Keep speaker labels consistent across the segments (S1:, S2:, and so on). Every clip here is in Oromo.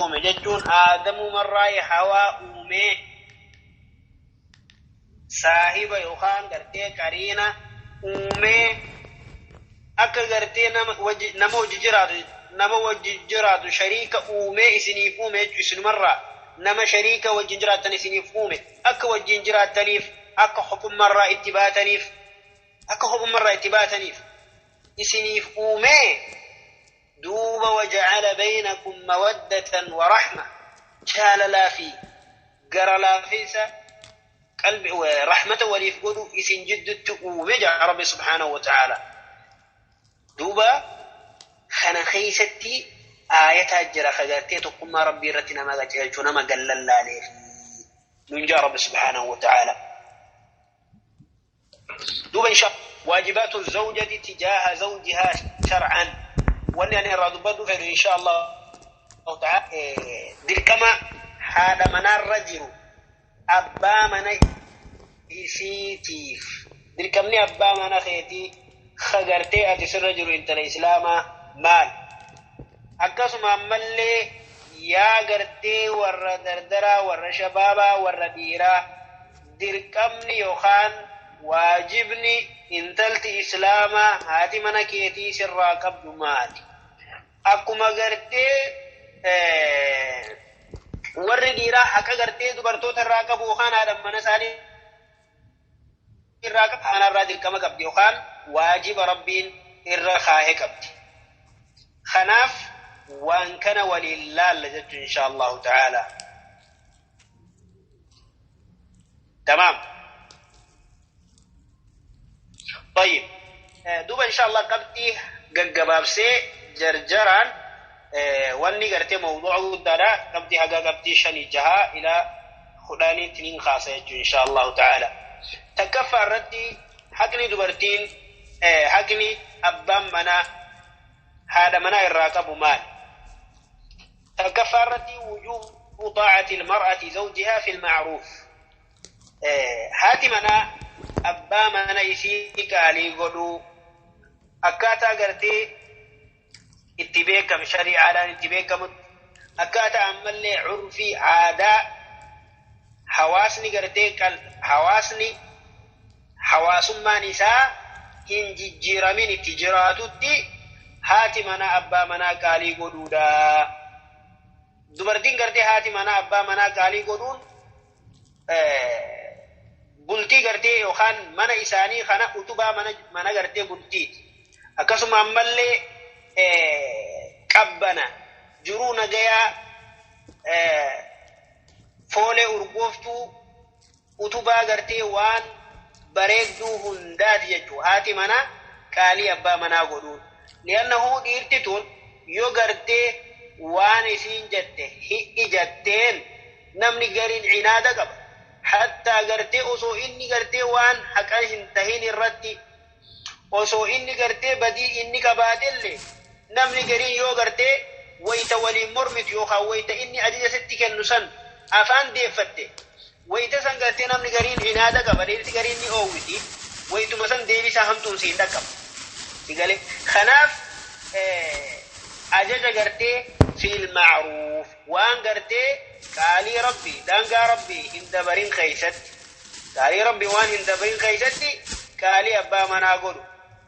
S1: Uume jechuun aadamumarraa Hawaa uumee saahiba yookaan gartee qariina uumee akka gartee nama wajji jiraatu, nama wajji jiraatu shariika uumee isiniif uume jechuu. Isinumarraa nama shariika wajjin jiraattan isiniif uume, akka wajjin jiraattaniif, akka hophummarraa itti baataniif, akka hophummarraa itti baataniif isiniif uumee. Duuba waja'ala baynakum mawaddatan wa rahma, jaalalaa fi gara laafinsa, qalbi rahmata waliif godhu isin jiddutti uume jaa Rabbi subhaanahu wa ta'ala. Duuba kana keeysatti aayataa jira ka gartee tokkummaa Rabbii irratti nama qajeelchu, nama gallallaaleef nun jaa Rabbi subhaanahu wa ta'ala. Duuba insha waajibaatu zawjati tijaaha zawjihaa shar'an, wanni ani irraa dubbadhu fedhu insha Allah ta'ala dirqama haadha manaarra jiru abbaa mana isiitiif. Dirqamni abbaa mana keetii ka gartee ati sirra jiru, intala islaamaa, maal? Akkasuma ammallee yaa gartee warra dardaraa, warra shabaabaa, warra dhiiraa, dirqamni yookaan waajibni intalti islaamaa haati mana keetii sirraa qabdu maali? Akkuma gartee warri dhiiraa haqa gartee dubartoota irraa qabu yookaan haadha mana isaanii irraa qabu, kanarraa dirqama qabdi yookaan waajiba Rabbiin irra kaahee qabdi. Kanaaf waan kana waliin laalla jechuun insha Allahu ta'ala. Tamaam. طيب، duuba insha Allah qabxii gaggabaabsee jarjaraan wanni gartee mawduuca guddaadha, qabxii haga qabxii shanii jahaa ilaa 10tti nin kaasa jechuun insha Allahu ta'ala. Takkaffaa irratti haqni dubartiin, haqni abbaan manaa haadha manaa irraa qabu maali? Takkaffaa irratti wujuubu xaacati almar'ati zawjihaa fi lmacruuf. Haati manaa abbaa mana isii qaalii godhuu akkaataa gartee itti beekame, shari'aadhaan itti beekamutti, akkaataa ammallee curfii aadaa hawaasni gartee hawaasni hawaasummaan isaa hin jijjiiramin itti jiraatutti haati manaa abbaa manaa qaalii godhuudha. Dubartiin gartee haati manaa abbaa manaa qaalii godhuun bultii gartee yookaan mana isaanii kana utubaa mana gartee bultiiti. Akkasuma ammallee qabbana jiruu nagayaa, foolee urgooftuu, utubaa gartee waan bareedduu hundaati jechuudha. Haati manaa qaalii abbaa manaa godhuun. Li'annahu dhiirti tun yoo gartee waan isiin jette hi'i jetteen, namni gariin cinaada qaba. Hattaa gartee osoo inni gartee waan haqa hin tahin irratti, osoo inni gartee badii inni qabaatellee, namni gariin yoo gartee wayita waliin mormitu yookaan wayita inni ajaja sitti kennu san afaan deeffatte, wayita san gartee namni gariin cinaada qaba, dhiirti gariin ni oowwiti, wayituma san deebisaa hamtuun siin dhaqqaba. Sigale kanaaf ajaja gartee fil ma'ruuf, waan gartee qaalii Rabbii daangaa Rabbii hin dabarin keeysatti, qaalii Rabbii waan hin dabarin keeysatti qaalii abbaa manaa godhu.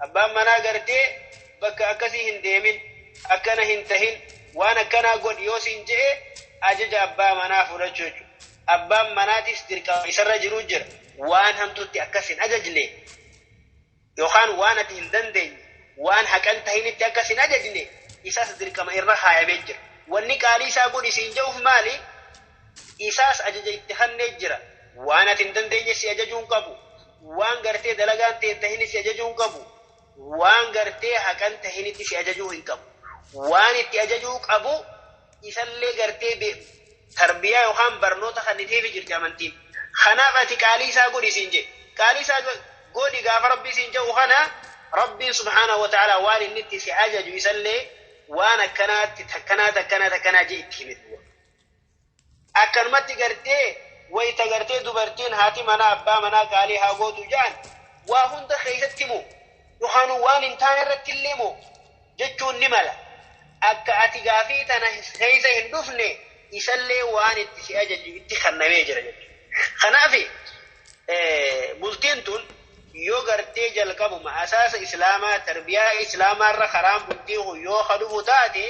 S1: Abbaan manaa gartee bakka akkasii hin deemin, akkana hin tahin, waan akkanaa godhi yoo siin je'e, ajaja abbaa manaa fudhachuu jechuudha. Abbaan manaatis dirqama isarra jiruu jira. Waan hamtutti akkas hin ajajne yookaan waan ati hin dandeenye, waan haqan tahinitti akkas hin ajajne, isas dirqama irra kaayamee jira. Wanni qaalii isaa godhi siin je'uuf maali? Isaas ajaja itti kennee jira. Waan ati hin dandeenye si ajajuu hin qabu. Waan gartee dalagaan ta'e tahini si ajajuu hin qabu. Waan gartee haqan tahinitti si ajajuu hin qabu. Waan itti ajajuu qabu isallee gartee tarbiyaa yookaan barnoota kenniteefi jirti amantiin. Kanaaf ati qaalii isaa godhi siin jedhe. Qaalii isaa godhi gaafa Rabbii siin jedhu kana, Rabbiin subhaanahu wa ta'ala waan inni itti si ajaju isallee waan akkanaatti takkanaa takkanaa takkanaa jee itti hime. Akkanumatti gartee wayita gartee dubartiin haati manaa abbaa manaa qaalii haa gootu jedhan, waa hunda keessatti moo yookaan waan hin taane irratti illee moo jechuun ni mala. Akka ati gaafii tana keessa hin dhufne isallee waan itti si ajaju itti kennamee jira jechuudha. Kanaaf bultiin tun yoo gartee jalqabuma asaasa islaamaa tarbiyaa islaamaarra karaan bultii kun yoo kadufu taate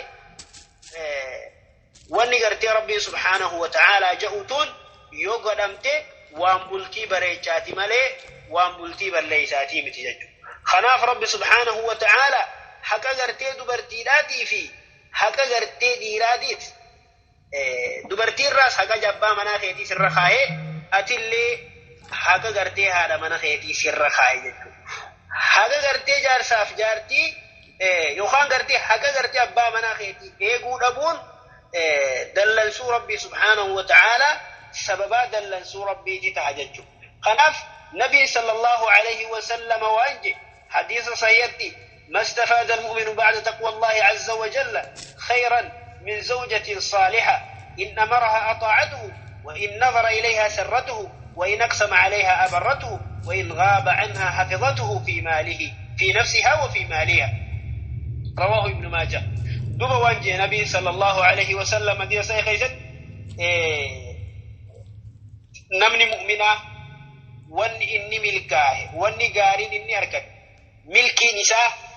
S1: wanni gartee rabbiin subhaanahu wa ta'aalaa jedhu tun yoo godhamte waan bultii bareechaati malee waan bultii balleeysaatii miti jechuudha. Kanaaf rabbi subhaanahu wa ta'aalaa haqa gartee dubartiidhaatii fi haqa gartee dhiiraatiif dubartiirraas haqa abbaa manaa keetii sirra kaa'ee atillee haqa gartee haadha mana keetii sirra kaa'e jechuudha. Haqa gartee jaarsaaf jaartii yookaan gartee haqa gartee abbaa manaa keetii eeguu dhabuun dallansuu rabbii subhaanahu wa ta'aalaa sababaa dallansuu rabbiiti ta'a jechuudha. Kanaaf nabiin sallallahu alayhi wa sallama waan jedhe hadiisa sahiihatti ما استفاد المؤمن بعد تقوى الله عز وجل خيرا من زوجة صالحة إن أمرها أطاعته وإن نظر إليها سرته وإن أقسم عليها أبرته وإن غاب عنها حفظته في ماله في نفسها وفي مالها. رواه ابن ماجه. دوبا وانجي نبي صلى الله عليه وسلم دي سيخيست نمني مؤمنة وان إني ملكاه واني قارين إني أركت ملكي نساء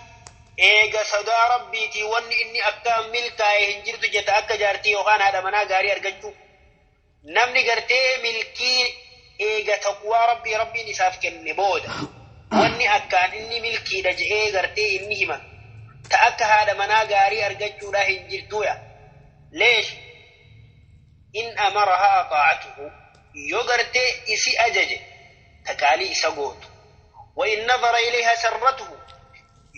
S1: eega sodaa rabbiitii wanni inni akka milkaa'e hin jirtu jetta akka jaartii yookaan haadha manaa gaarii argachuu. Namni gartee milkii eega taqwaa rabbii rabbiin isaaf kenne booda wanni akkaan inni milkiidha je'ee gartee inni hima ta akka haadha manaa gaarii argachuudha hin jirtuya. Leesh in amarahaa ataa'atuhu yoo gartee isi ajaje takaalii isa gootu. Wa in nazara ilayha sarratuhu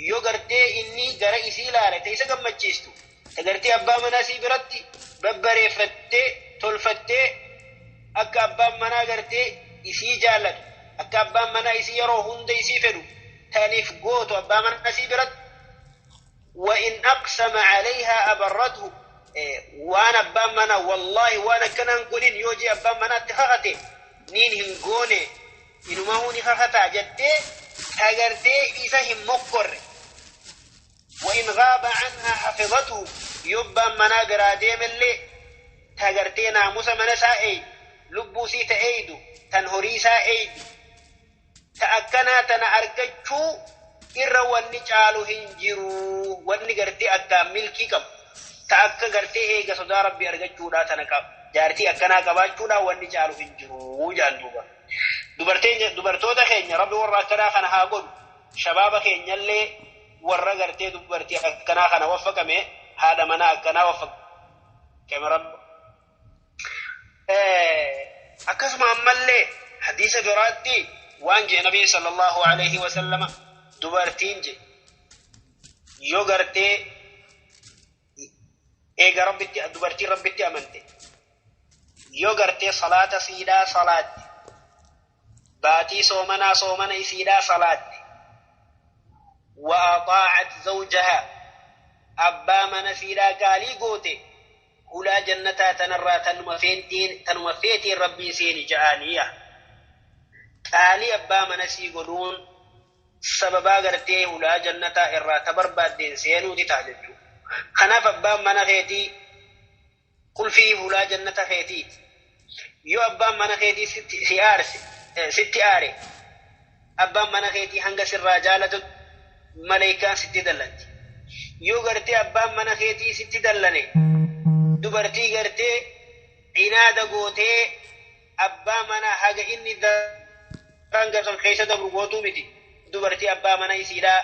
S1: yoo gartee inni gara isii ilaale ta isa gammachiistu ta gartee abbaa manaa isii biratti babbareeffattee tolfattee akka abbaan manaa gartee isii jaallatu akka abbaan manaa isii yeroo hunda isii fedhu taniif gootu abbaa manaa isii biratti. Wa in aqsama calayhaa abarrathu waan abbaan manaa wallaahi waan akkanaan godhin yoo jee abbaan manaatti kakate niin hin goone inumahuu ni kakataa jettee tagartee isa hin mokkorre. وإن غاب عنها حفظته يبا منا قراديم اللي تغرتي ناموس من سائد لبوسي تأيدو تنهري سائد تأكنا تنأركتشو إرى ونجالو هنجرو ونقرتي أكا ملكي كم تأكا قرتي إيغا صدا ربي أركتشو لا تنكا جارتي أكنا كباتشو لا ونجالو هنجرو جاندوبا dubartoota keenya rabbi warra akkanaa kana haa godhu shabaaba keenyallee warra gartee dubartii akkanaa kana waffaqame haadha manaa akkanaa waffaqame rabbi. Akkasuma ammallee hadiisa biraatti waan jee nabiin sallallahu alayhi wa sallama dubartiin je yoo gartee eega rabbitti dubartiin rabbitti amante yoo gartee salaata siidhaa salaatti baatii soomanaa soomana isiidhaa salaatti wa axaa'at zawjaha abbaa mana siidhaa gaalii goote hulaa jannataa tanarraa tanuma feetiin rabbii seeni ja'aaniya. Qaalii abbaa mana sii godhuun sababaa gartee hulaa jannataa irraa ta barbaaddeen seenuuti ta'a jechuudha. Kanaaf abbaan mana keetii qulfii hulaa jannata keetiiti. Yoo abbaan mana keetii si aarse sitti aare abbaan mana keetii hanga sirraa jaalatu maleekaan sitti dallanti. Yoo gartee abbaan mana keetii sitti dallane dubartii gartee cinaada gootee abbaa mana haga inni daran garsan keessa dabru gootuu miti. Dubartii abbaa mana isiidhaa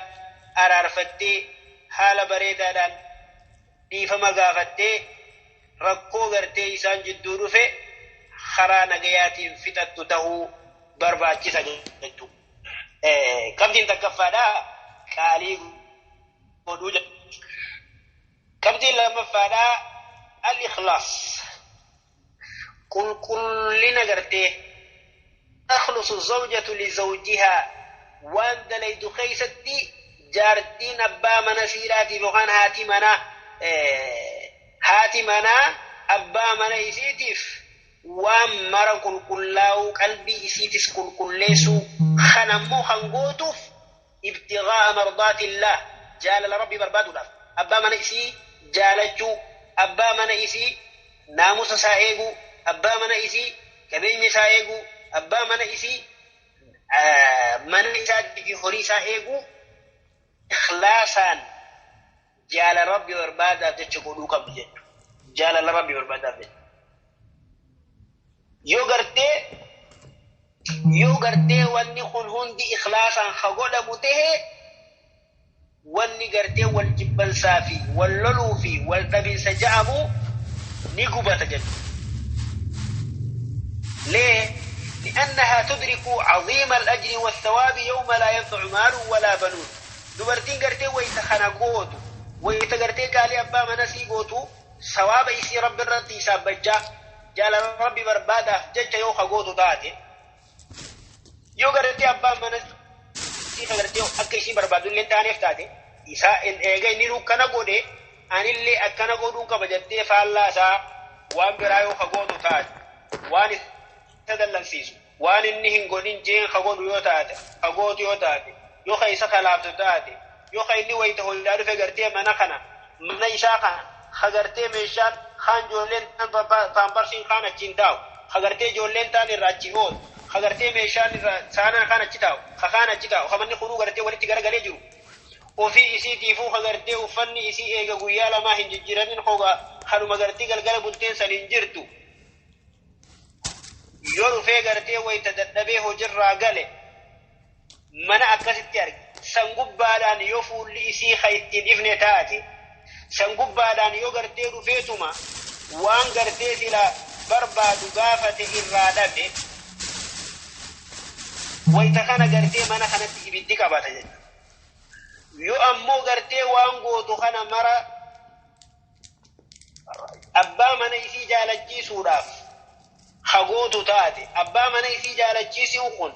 S1: araarfattee haala bareedaadhaan dhiifama gaafattee rakkoo gartee isaan jidduu dhufe karaa nagayaatiin fixattu tahuu barbaachisa jechuudha. Qabxiin takkaffaadhaa qaalii godhuu jechuudha. Qabxiin lammaffaadhaa al-ikhlaas. Qulqullina gartee takhlusu zawjatu li zawjihaa waan dalaydu keeysatti jaartiin abbaa mana siidhaatiif yookaan haati manaa abbaa mana isiitiif waan mara qulqullaa'uu qalbii isiitis qulqulleessuu kanammoo kan gootuuf ibtigaa mardaatillah jaalala rabbii barbaaduudhaaf abbaa mana isii jaalachuu, abbaa mana isii naamusa isaa eeguu, abbaa mana isii qabeenya isaa eeguu, abbaa mana isii mana isaatii fi horii isaa eeguu ikhlaasaan jaalala Rabbi barbaadaaf jecha godhuu qabdi jechuudha. Jaalala Rabbi barbaadaaf jecha. Yoo gartee wanni kun hundi ikhlaasaan ha godhamu tahe, wanni gartee wal jibbansaa fi wal loluu fi wal dhabinsa ja'amu ni gubata jechuudha. ليه؟ لأنها تدرك عظيم الأجر والثواب يوم لا ينفع مال ولا بنون. Dubartiin gartee wayita kana gootu, wayita gartee qaalii abbaa mana sii gootu, sawaaba isii Rabbi irratti hisaabbachaa jaalala Rabbi barbaadaaf jecha yoo ka gootu taate, yoo gartee abbaan mana sii ka gartee akka isii barbaadu illee taaneef taate, isaa eega inni akkana godhe anillee akkana godhuun qaba jettee faallaa isaa waan biraa yoo ka gootu taate, waan isa dallansiisu, waan inni hin godhin jeen ka godhu yoo taate, ka gootu yoo taate, yoo ka isa kalaaftu taate, yoo ka inni wayita hollaa dhufe gartee mana kana, mana isaa kana ka gartee meeshaan kaan ijoolleen paamparsiin kaan achiin taa'u, ka gartee ijoolleen taan irraa achi oolu, ka gartee meeshaan irraa saanaan kaan achi taa'u, ka kaan achi taa'u, ka manni kunuu gartee walitti garagalee jiru, ofii isiitiifuu ka gartee uffanni isii eega guyyaa 2 hin jijjiiramin hoga kanuma gartee galgala bulteen san hin jirtu, yoo dhufee gartee wayita dadhabee hojirraa gale mana akkasitti arge, san gubbaadhaan yoo fuulli isii ka ittiin ifne taate, san gubbaadhaan yoo gartee dhufeetuma waan gartee sila barbaadu gaafate irraa dhabe, wayita kana gartee mana kanatti ibiddi qabata jechuudha. Yoo ammoo gartee waan gootu kana mara abbaa mana isii jaalachiisuudhaaf hagootu taate, abbaa mana isii jaalachiisuu kun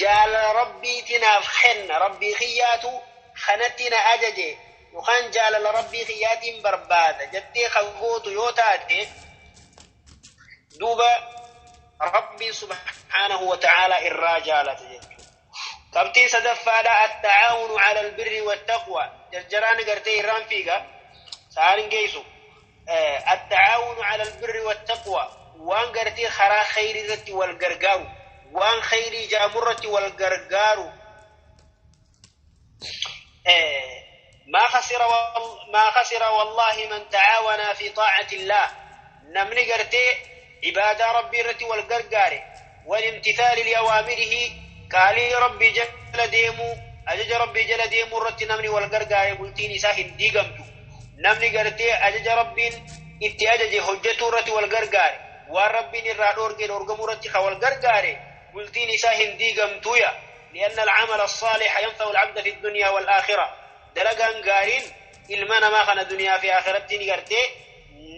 S1: jaalala Rabbiitinaaf kenna, Rabbii kiyyaatu kanatti na ajaje yookaan jaalala Rabbii kiyyaatiin barbaada jettee hagootu yoo taate, duuba Rabbiin سبحانه وتعالى irraa jaalata jechuudha. Qabxiin sadaffaadha التعاون على البر والتقوى. Jarjaraan gartee irraan fiiga sa'aan hin geessu. التعاون على البر والتقوى, waan gartee karaa khayrii irratti wal gargaaru, waan khayrii jaamurratti wal gargaaru. ما خسر والله من تعاون في طاعة الله. Namni gartee عبادة Rabbii irratti wal gargaare, والامتثال لأوامره, qaalii Rabbii jala deemuu, ajaja Rabbii jala deemuu irratti namni wal gargaare, bultiin isaa hin diigamtu. Namni gartee ajaja Rabbiin itti ajaje hojjetuu irratti wal gargaare, waan Rabbiin irraa dhoorge dhoorgamuu irratti ka wal gargaare, bultiin isaa hin diigamtuya. لأن العمل الصالح ينفع العبد في الدنيا والآخرة. Dalagaan gaariin ilma namaa kana duniyaa fi akhiratti ni gartee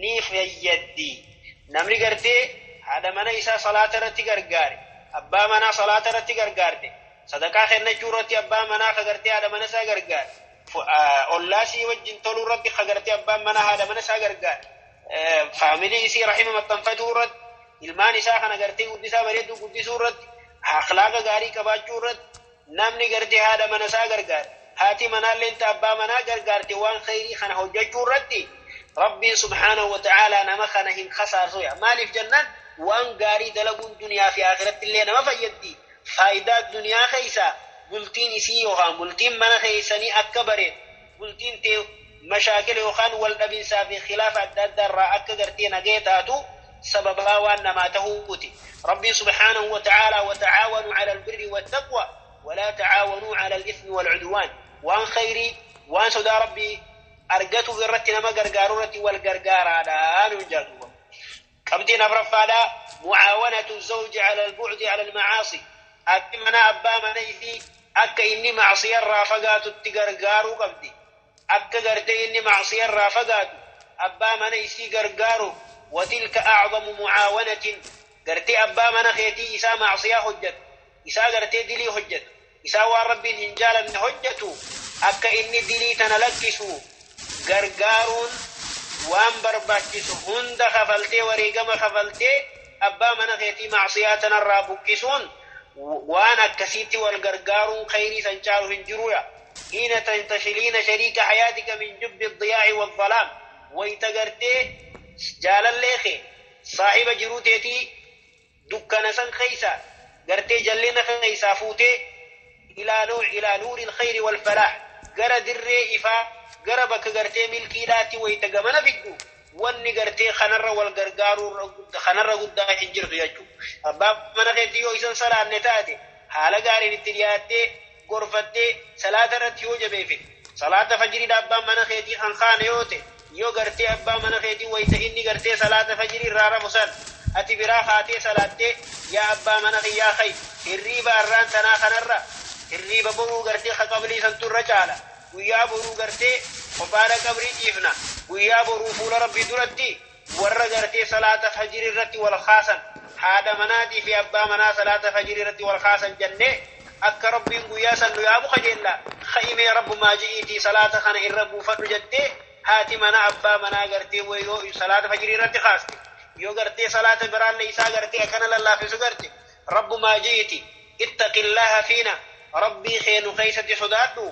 S1: ni fayyaddi. Namni gartee haadha mana isaa salaata irratti gargaare, abbaa manaa salaata irratti gargaarte, sadaqaa kennachuu irratti abbaa manaa ka gartee haadha mana isaa gargaare, ollaa isii wajjin toluu irratti ka gartee abbaan manaa haadha mana isaa gargaare, faamilii isii rahima maxxanfatuu irratti, ilmaan isaa kana gartee guddisaa bareedduu guddisuu irratti, akhlaaqa gaarii qabaachuu irratti namni gartee haadha mana isaa gargaare, haati manaallee ta abbaa manaa gargaarte, waan khayrii kana hojjechuu irratti Rabbiin سبحانه وتعالى nama kana hin kasaarsuya. Maaliif jennaan, waan gaarii dalaguun duniyaa fi akhiratti illee nama fayyaddi. Faayidaa duniyaa keessa bultiin isii yookaan bultiin mana keessanii akka bareedu, bultiin tee mashaakila yookaan wal dhabinsaa fi khilaafa adda addaa irraa akka gartee nagee taatu sababaa waan namaa tahuuti. Rabbiin سبحانه وتعالى وتعاونوا على البر والتقوى ولا تعاونوا على الإثم والعدوان. Waan khayrii, waan sodaa Rabbii argatu irratti nama gargaaru irratti wal gargaaraadha nuun jedhu. Qabxiin afuraffaadha معاونة الزوج على البعد على المعاصي. Ati mana abbaa mana isii akka inni macsiya irraa fagaatutti gargaaruu qabdi. Akka gartee inni macsiya irraa fagaatu abbaa mana isii gargaaru. وتلك أعظم معاونة. Gartee abbaa mana keetii isaa macsiyaa hojjetu, isaa gartee dilii hojjetu, isaa waan Rabbiin hin jaalanne hojjetu, akka inni dilii tana lakkisu gargaaruun waan barbaachisu hunda kafaltee, wareegama kafaltee, abbaa mana keetii macsiyaa tanarraa buqqisuun, waan akkasiitti wal gargaaruun khayrii san caalu hin jiruya. حين تنتشلين شريك حياتك من جب الضياع والظلام. Wayta gartee jaalallee kee saahiba jiruu teetii dukkana san keeysa gartee jallina keeysaa fuutee ilaa nuuri alkhayri walfalaah, gara dirree ifaa, gara bakka gartee milkiidhaatti wayta gamana fiddu, wanni gartee kanarra wal gargaaruu kanarra guddaa hin jirtu jechuu. Abbaa mana keetti yoo isan salaanne taate, haala gaariin itti dhiyaattee gorfattee salaata irratti yoo jabeeffite, salaata fajiriidha abbaan mana keetii kan kaane yoo ta'e, yoo gartee abbaa mana keetii wayta inni gartee salaata fajirii irraa rafu san ati biraa kaatee salaattee, "Yaa abbaa mana kiyyaa, kay, hirriiba arraan tanaa kanarra hirriiba boruu gartee ka qablii santu irra caala. Guyyaa boruu gartee kophaadha qabrii ciifna. Guyyaa boruu fuula Rabbii duratti warra gartee salaata fajirii irratti wal kaasan, haadha manaatii fi abbaa manaa salaata fajirii irratti wal kaasan jennee akka Rabbiin guyyaa san nu yaabu kajeella. Ka'imee Rabbumaa ji'iitii salaata kana irra buufadhu," jettee haati mana abbaa manaa gartee yoo salaata fajirii irratti kaaste, yoo gartee salaata biraallee isaa gartee akkana lallaafisu garte, "Rabbumaa ji'iti ittaqillaaha fiina, Rabbii kee nu keeysatti sodaadhu,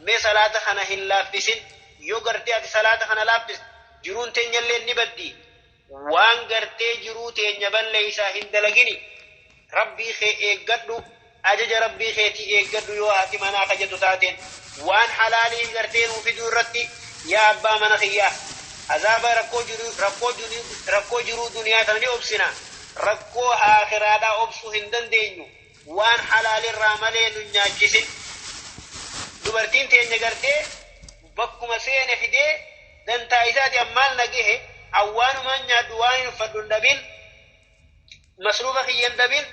S1: mee salaata kana hin laaffisin. Yoo gartee ati salaata kana laaffiste, jiruun teenyallee ni baddi. Waan gartee jiruu teenya balleeysaa hin dalagini. Rabbii kee eeggadhu, ajaja Rabbii keetii eeggadhu," yoo haati manaa kajettu taateen, waan halaalii gartee nuu fiduu irratti, "Yaa abbaa mana kiyyaa, azaaba rakkoo jiruu duniyaa tana ni obsina, rakkoo aakhiraadhaa obsuu hin dandeenyu. Waan halaalirraa malee nu nyaachisin." Dubartiin teenya gartee bakkuma seene fidee dantaa isaati ammaal nagahe, awwaanumaan nyaadhu, waan hin uffadhu hin dhabin, masruufa kiyya hin dhabin,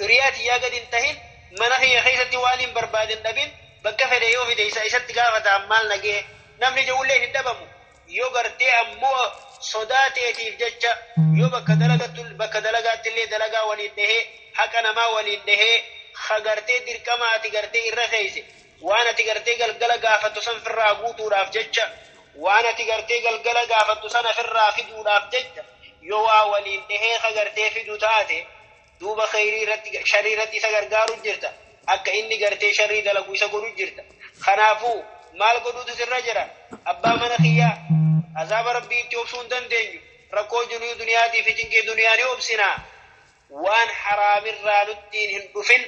S1: hiriyaa tiyyaa gad hin tahin, mana kiyya keessatti waan hin barbaade hin dhabin, bakka fedhe yoo fide isa isatti gaafata, ammaal nagahe namni jedhullee hin dhabamu. Yoo gartee ammoo sodaa teetiif jecha, yoo bakka dalagattu, bakka dalagaatti illee dalagaa waliin dhahee, haqa namaa waliin dhahee, ha gartee dirqama ati gartee irra keeyse, waan ati gartee galgala gaafattu san firraa guutuudhaaf jecha, waan ati gartee galgala gaafattu sana firraa fiduudhaaf jecha yoo waa waliin dhahee ha gartee fidu taate, duuba khayrii irratti sharrii irratti isa gargaaru jirta, akka inni gartee sharrii dalagu isa godhu jirta. Kanaafuu maal godhuutu sirra jira? "Abbaa mana kiyyaa, azaaba Rabbii itti obsuu hin dandeenyu. Rakkoo jiruu duniyaatii fi cinqii duniyaa ni obsinaa. Waan haraamirraa nuttiin hin dhufin,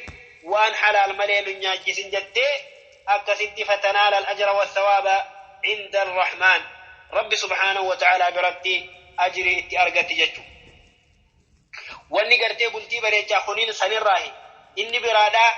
S1: waan halaal malee nu nyaachisin," jettee akkasitti fatanaala al-ajra wassawaaba cinda arrahmaan, Rabbi subhaanahu wa ta'aalaa biratti ajrii itti argatti jechu. Wanni gartee bultii bareechaa kuniin sanirraahi. Inni biraadhaa,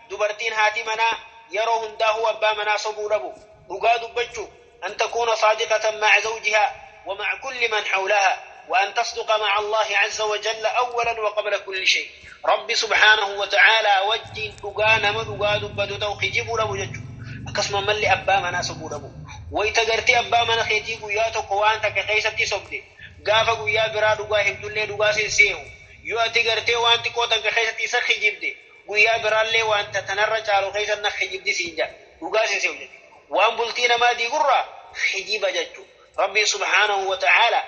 S1: dubartiin haati manaa yeroo hundaahuu abbaa manaa sobuu dhabu, dhugaa dubbachuu, an takuuna saadiqatan maca zawjihaa wa maca kulli man hawlahaa wa an tasduqa maca Allahi azza wa jalla awwalan wa qabla kulli shay. Rabbi subhaanahu wa ta'aalaa wajjiin dhugaa nama dhugaa dubbatu ta'u, kijibuu dhabu jechu. Akkasuma malli abbaa manaa sobuu dhabu. Wayta gartee abbaa mana keetii guyyaa tokko waan takka keessatti sobde, gaafa guyyaa biraa dhugaa himtullee dhugaa sin seehu. Yoo ati gartee waan xiqqoo takka keessatti isa kijibde, guyyaa biraallee wanta tanarra caalu keessa na kijibdi siin jedha, dhugaa sin seehu jechuudha. Waan bultii namaa diigurraa kijiba jechuudha. Rabbiin subhaanahu wa ta'aala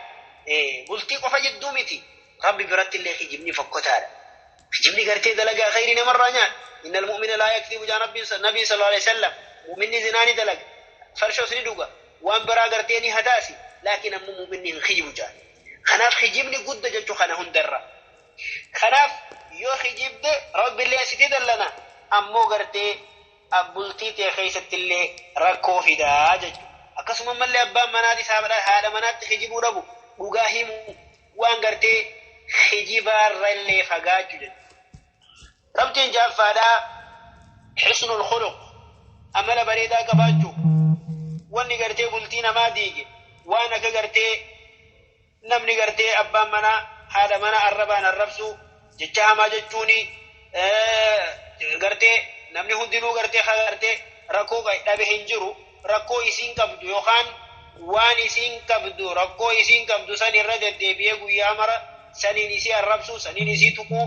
S1: bultii qofa jidduu miti, Rabbi biratti illee kijibni fokkotaadha. Kijibni gartee dalagaa khayrii namarraa nyaata. "Inna almu'mina laa yakdibu," jaa Rabbiin, Nabiin sallallahu alaihi wasallam. Mu'minni zinaa ni dalaga, farshoos ni dhuga, waan biraa gartee ni hataasi, laakiin ammoo mu'minni hin kijibu jaa. Kanaaf kijibni gudda jechuu kana hundarra. Kanaaf yoo kijibde, Rabbillee sitti dallana, ammoo gartee bultii tee keessatti illee rakkoo fidaa jechuudha. Akkasuma mallee abbaan manaatis haadha manaatti kijibuu dhabu, dhugaa himuu, waan gartee kijibaarra illee fagaachuu jechuudha. Qabxiin ja'affaadhaa, xusnul khuluq, amala bareedaa qabaachuu. Wanni gartee bultii namaa diige waan akka gartee namni gartee abbaan manaa haadha mana arrabaan arrabsuu, jecha hamaa jechuuni, gartee namni hundinuu gartee gartee rakkoo dhabe hin jiru. Rakkoo isiin qabdu yookaan waan isiin qabdu, rakkoo isiin qabdu san irra deddeebi'ee guyyaa mara saniin isii arrabsuu, saniin isii tuquu,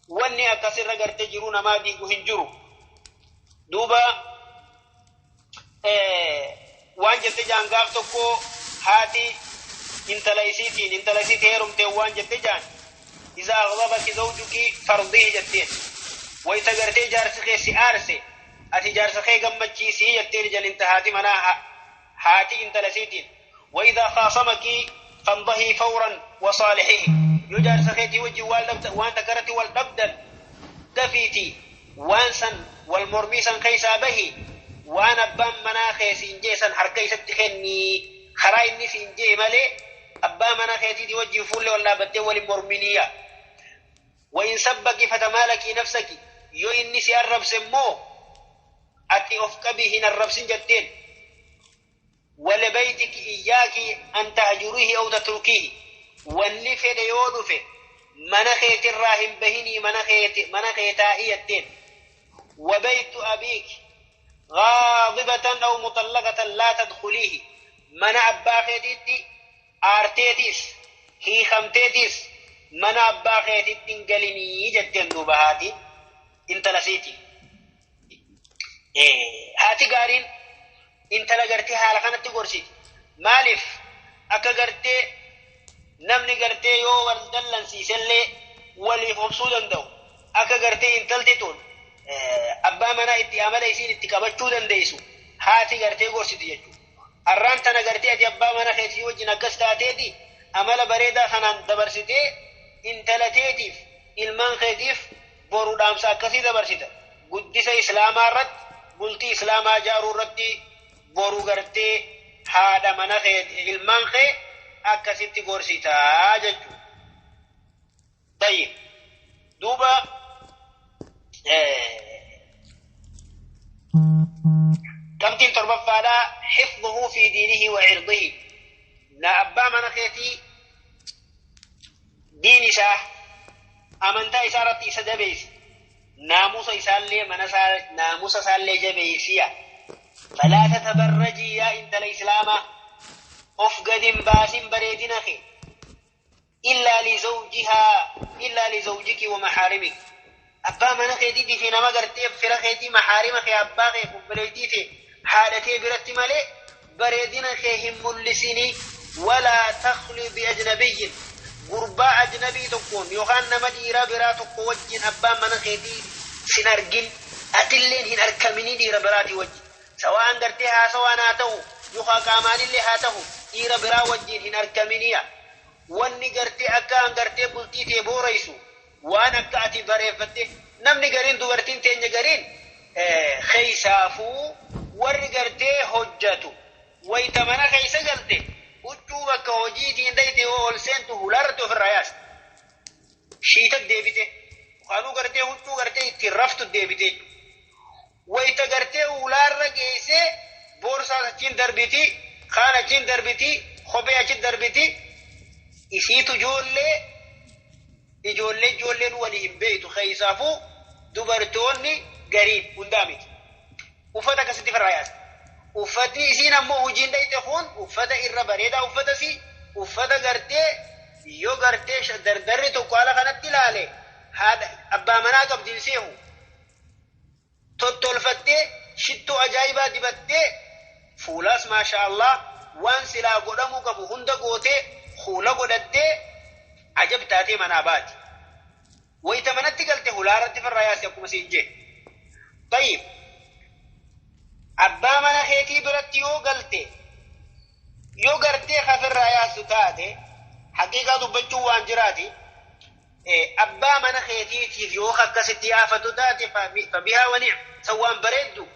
S1: wanni akkasirra gartee jiruu namaa diigu hin jiru. Duuba waan jette jaan gaaf tokko haati intala isiitiin, intala isiitti heerumtee waan jette jaan, "Izaa aghdabaki zawjuki fardihi," jetteen. Wayta gartee jaarsi kee si aarse, ati jaarsa kee gammachiisii jetteen jan inta haati manaa haati intala isiitiin. وإذا خاصمك فانضهي فورا وصالحه. Yoo jaarsa keetii wajjin waan takkarratti wal dhabdan, dafiiti waan san wal mormii san keessaa bahi. Waan abbaan manaa kee siin jee san harka isatti kennii, karaa inni siin jee malee abbaa manaa keetiitii wajjin fuullee wal dhaabbattee waliin morminiya. وإن سبك فتمالكي نفسك. Yoo inni si arrabse immoo ati of qabii, hin arrabsin jetteen. ولبيتك إياك أن تهجريه أو تتركيه. Wanni fedhe yoo dhufe mana keetirraa hin bahinii, mana kee taa'ii jetteen. وبيت أبيك غاضبة أو مطلقة لا تدخليه. Mana abbaa keetiitti aarteetis hiikamteetis mana abbaa keetitti hin galinii jetteen. Duuba haati intala siiti. Haati gaariin intala gartee haala kanatti gorsiti. Maaliif? Akka gartee namni gartee yoo wal dallansiisellee waliif obsuu danda'u, akka gartee intalti tun abbaa manaa itti amala isiin itti qabachuu dandeessu haati gartee gorsiti jechuudha. Arraan tana gartee ati abbaa mana keetii wajjin akkas taateeti amala bareedaa kanaan dabarsitee intala teetiif, ilmaan keetiif boru dhaamsa akkasii dabarsita. Guddisa islaamaa irratti, bultii islaamaa ijaaruu irratti boru gartee haadha mana kee, ilmaan kee akkasitti gorsitaa jechuudha. طيب, duuba qabxiin torbaffaadhaa حفظه في دينه وعرضه. Na abbaa mana keetii diin isaa, amantaa isaa irratti isa jabeessi. Naamusa isaallee, mana isaa, naamusa isaallee jabeessiya. فلا تتبرجي. Yaa intala islaamaa, of gad hin baasin bareedina kee إلا لزوجها، إلا لزوجك ومحارمك. Abbaa mana keetiitii fi nama gartee fira keetii, maxaarima kee, abbaa kee, obboleettii tee, haadha kee biratti malee bareedina kee hin mul'isinii. ولا تخلي بأجنبي. Gurbaa ajnabii tokkoon yookaan nama dhiiraa biraa tokko wajjin abbaan mana keetii sin argin, atilleen hin arkaminii dhiira biraatii wajjin. Sawaan gartee haasawaan haa ta'u yookaan qaamaanillee haa ta'u, dhiira biraa wajjin hin arkaminiya. Wanni gartee akka an gartee bultii tee booraysu waan akka ati bareeffatte namni gariin, dubartiin teenya gariin, keeysaafuu warri gartee hojjatu, wayta mana keeysa galte huccuu bakka hojiitiin dhayte yoo ol seentu hulaarratti ofirraa yaasta. Shiita deebite kaanuu gartee huccuu gartee ittiin raftu deebite. Wayta gartee hulaarra geessee boorsaas achiin darbiti, kaan achiin darbiti, kophee achiin darbiti. Isiitu ijoollee ijoollee ijoolleen walii hin beeytu. Keessaafuu dubartoonni gariin, hundaa miti. Uffata akkasitti firraa yaasta. Uffatni isiin ammoo hojiin dhayite kun uffata irra bareedaa, uffata si uffata gartee yoo gartee dardarri tokko haala kanatti ilaale haadha abbaa manaa qabdiin seehu tottolfattee, shittoo ajaa'ibaa dibattee, fuulaas maasha Allah waan silaa godhamuu qabu hunda gootee, fuula godhattee ajab taatee manaa baati. Wayita manatti galte hulaarratti firraa yaasti akkuma siin jee. طيب, abbaa mana keetii biratti yoo galte, yoo gartee kafirraa yaastu taate, haqiiqaa dubbachuun waan jiraati. Abbaa mana keetiitiif yoo akkasitti yaafatu taate, فبها ونعمت, san waan bareeddu.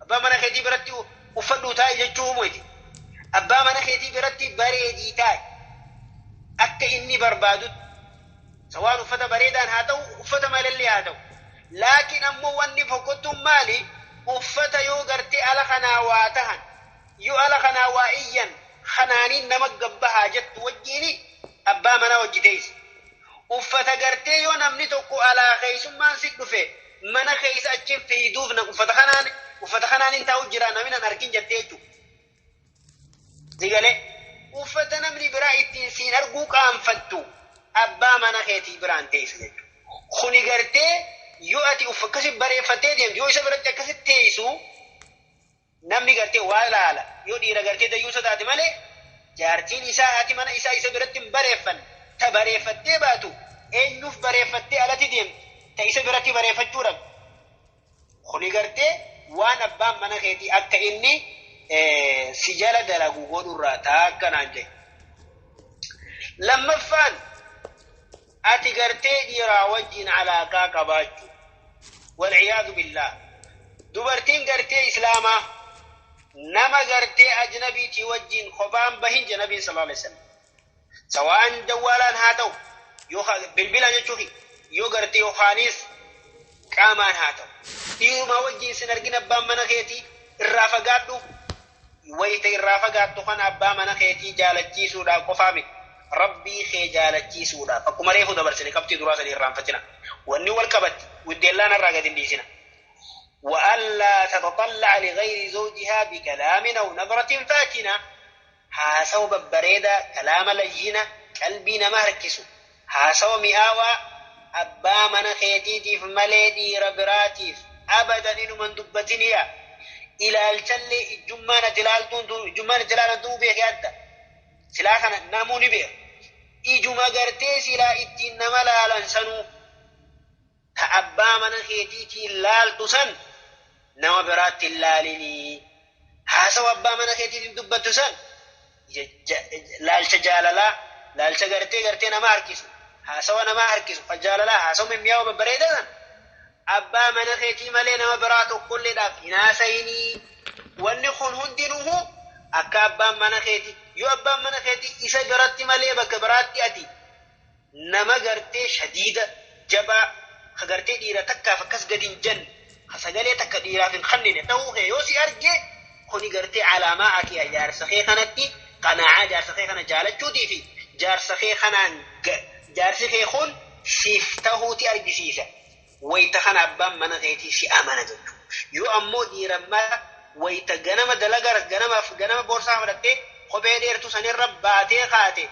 S1: Abbaa mana keetii biratti uffadhuu taa'i jechuu miti. Abbaa mana keetii biratti bareedii taa'i akka inni barbaadutti, sawaan uffata bareedaan haa ta'u, uffata malallee haa ta'u. Laakiin ammoo wanni fokkottuun maali? Uffata yoo gartee ala kanaa waa tahan, yoo ala kanaa waa iyyan kanaaniin nama gabbahaa jettu wajjiini abbaa manaa hojii teessi. Uffata gartee yoo namni tokko alaa keessummaan si dhufe mana keessa achi fiiduuf na uffata kanaan hin taa'u jira, namni nan argin jettee jechuudha. Sigalee uffata namni biraa ittiin siin arguu qaanfattu abbaa mana keetii biraan teessa jechuudha. Kuni gartee yoo ati akkasi bareeffattee deemtu, yoo isa biratti akkasitti teessu, namni gartee waa ilaala. Yoo dhiira gartee dayyuusa taate malee, jaartiin isaa, haati mana isaa isa biratti hin bareeffanne, ta bareeffattee baatu eenyuuf bareeffattee alatti deemti ta isa biratti bareeffachuu dhabdu? Kuni gartee waan abbaan mana keetii akka inni si jala dalagu godhurraa taakkanaan jedhe. Lammaffaan ati gartee dhiiraa wajjin alaaqaa qabaachuu. Walciyaadu billaah. Dubartiin gartee islaamaa nama gartee ajnabiitii wajjin kophaan bahin jedhe nabiin sallallahu alaihi wasallam. Sawaan jawwaalaan haa ta'u yoo bilbilaan jechuufi yoo gartee yookaanis qaamaan haa ta'u. Dhiiruma wajjin sin argin abbaan mana keetii irraa fagaadhu. Wayita irraa fagaattu kana abbaa mana keetii jaalachiisuudhaaf qofaa miti. Rabbii kee jaalachiisuudhaaf. Akkuma reefu dabarsine qabxii duraa sanii irraanfatina. Wanni wal qabatti widdeellaan irraa gadi hin dhiisina. وألا تتطلع لغير زوجها بكلام أو نظرة فاتنة. هاسو ببريدة كلام لينة قلبي نما هركسو هاسو مئاوى أبا من خيتيتيف مليدي ربراتيف أبدا إنو من دبتنيا إلى الجل الجمانة جلالتون جلالتون بيك يادة سلاخنا ناموني بيك إجما قرتي سلا إتين نمالا لنسنو تأبا من خيتيتي لالتسن nama biraatti hin laalinii. Haasawa abbaa mana keetiitiin dubbattu san laalcha jaalalaa, laalcha gartee nama harkisu, haasawa nama harkisu, jaalalaa haasawa mimmiyaa'oo babbareedaa san abbaa mana keetii malee nama biraa tokkolleedhaaf hin haasayinii. Wanni kun hundinuu akka abbaan mana keetii yoo abbaan mana keetii isa biratti malee bakka biraatti ati nama gartee shadiida jabaa ka gartee dhiira takkaaf akkas gadi hin jenne sagalee takka dhiiraaf hin kennine ta'uu kee yoo si arge kuni gartee alaamaa ati jaarsa kee kanatti qanaacaa jaarsa kee kana jaalachuutii fi jaarsa kee kanaan jaarsi kee kun siif ta'uuti argisiisa. Wayita kana abbaan mana keetii si amana jechuudha. Yoo ammoo dhiira mara wayita ganama dalagaa ganama boorsaa fudhattee kophee dheertuu sanirra baatee kaate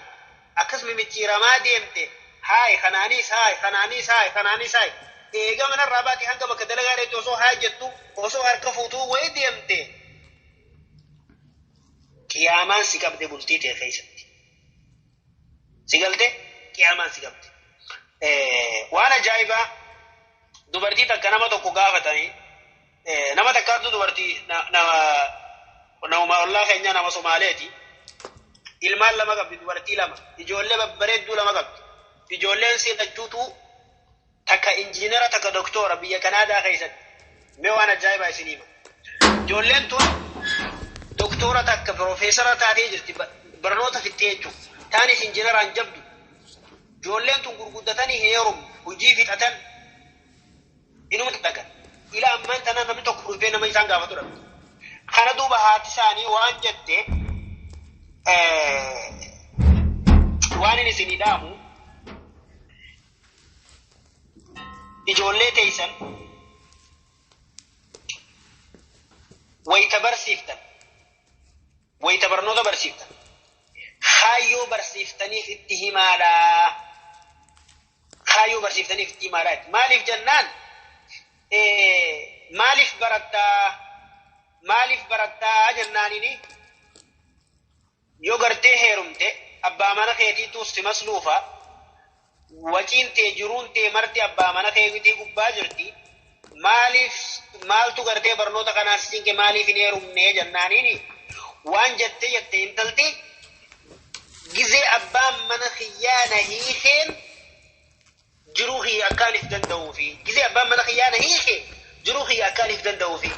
S1: akkasuma micciiramaa deemte haay kanaanis haay kanaanis haay kanaanis haay. Eega manarraa baatee hanga bakka dalagaa dheetti osoo haa jettu osoo harka fuutuu wayi deemte qiyaamaan si qabde bultii ta'e keessatti. Si galte qiyaamaan si qabde. Waan ajaa'ibaa dubartii takka nama tokko gaafatanii nama takkaatu dubartii nama ollaa keenya nama Somaaleeti. Ilmaan lama qabdi dubartii lama ijoollee babbareedduu lama qabdi. Ijoolleen seetachuutu takka injiinara takka doktora biyya Kanaadaa keessatti. Mee waan ajaa'ibaa isin hima. Ijoolleen tun doktora takka piroofeesara taatee jirti barnoota fixxee jechuudha. Taanis injiinaraan jabdu. Ijoolleen tun gurguddatanii hin heerumne hojii fixatan inuma dhagan. Ila ammaan tana namni tokko dhufee nama isaan gaafatu dhabe. Kana duuba haati isaanii waan jette waan inni isinii dhaamu ijoollee teessan wayita barsiiftan wayita barnoota barsiiftan kaayyoo barsiiftaniif itti himaadhaa. Kaayyoo barsiiftaniif itti himaadhaa. Maaliif jennaan maaliif barattaa jennaanini yoo gartee heerumte abbaa mana keetiitu si masluufa waciin tee jiruun tee marti abbaa mana keetii gubbaa jirti. Maaliif maaltu gartee barnoota kanaas siinke maaliif hin heerumne jennaanini waan jette jette intalti gizee abbaan mana kiyyaa hiikeen jiruu kiyya akkaaniif danda'uufi gizee abbaan mana kiyyaa hiikee jiruu kiyya akkaaniif danda'uufi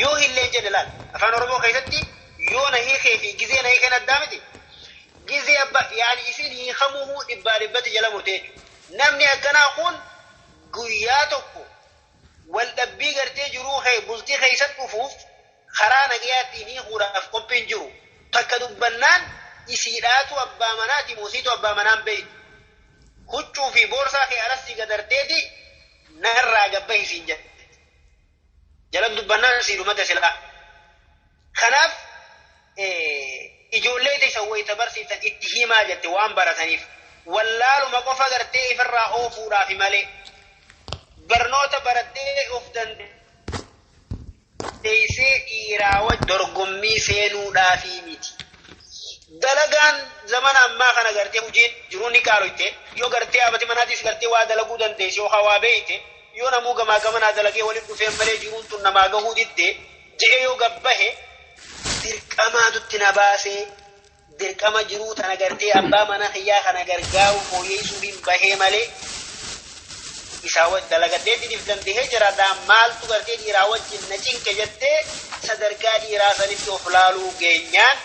S1: yoo hillee jedhe laal afaan Oromoo keessatti yoo na hiikee fi gizee na hiikeen addaa miti gizee abbaa yaani isin hiikamuu dhibbaa dhibbatti jala murtee jechuudha. Namni akkanaa kun guyyaa tokko wal dhabbii gartee jiruu bultii keessatti dhufuuf karaa nagayaatti hiikuudhaaf qophiin jiru takka dubbannaan isiidhaatu abbaa manaati muusiitu abbaa manaan beeytu. Huccuu fi boorsaa kee alas si gadarteeti narraa gabba isiin jette. Jala dubbannaan sii dhumate silaa. Kanaaf ijoollee teessan wayita barsiiftan itti himaa jette waan barataniif. Wallaaluma qofa gartee ifirraa oofuudhaaf malee barnoota barattee of dandeessee dhiiraa wajjin dorgommii seenuudhaafi miti. Dalagaan zamana ammaa kana gartee hojiin jiruun ni qaaloyte yoo gartee abati manaatis gartee waa dalaguu dandeesse yoo hawaa beeyte yoo namuu gamaa gamanaa dalagee waliin dhufeen malee jiruun tun namaa gahuu didde je'e yoo gabbahe Dirqamaatutti na baasee dirqama jiruu tana gartee abbaa mana kiyyaa kana gargaaru fooyyeessuuf hin bahee malee isaa dalagadheetti dandahee jiraadhaa maaltu gartee dhiiraa wajjin na cinqe jettee sadarkaa dhiiraa sanitti of laaluu geenyaan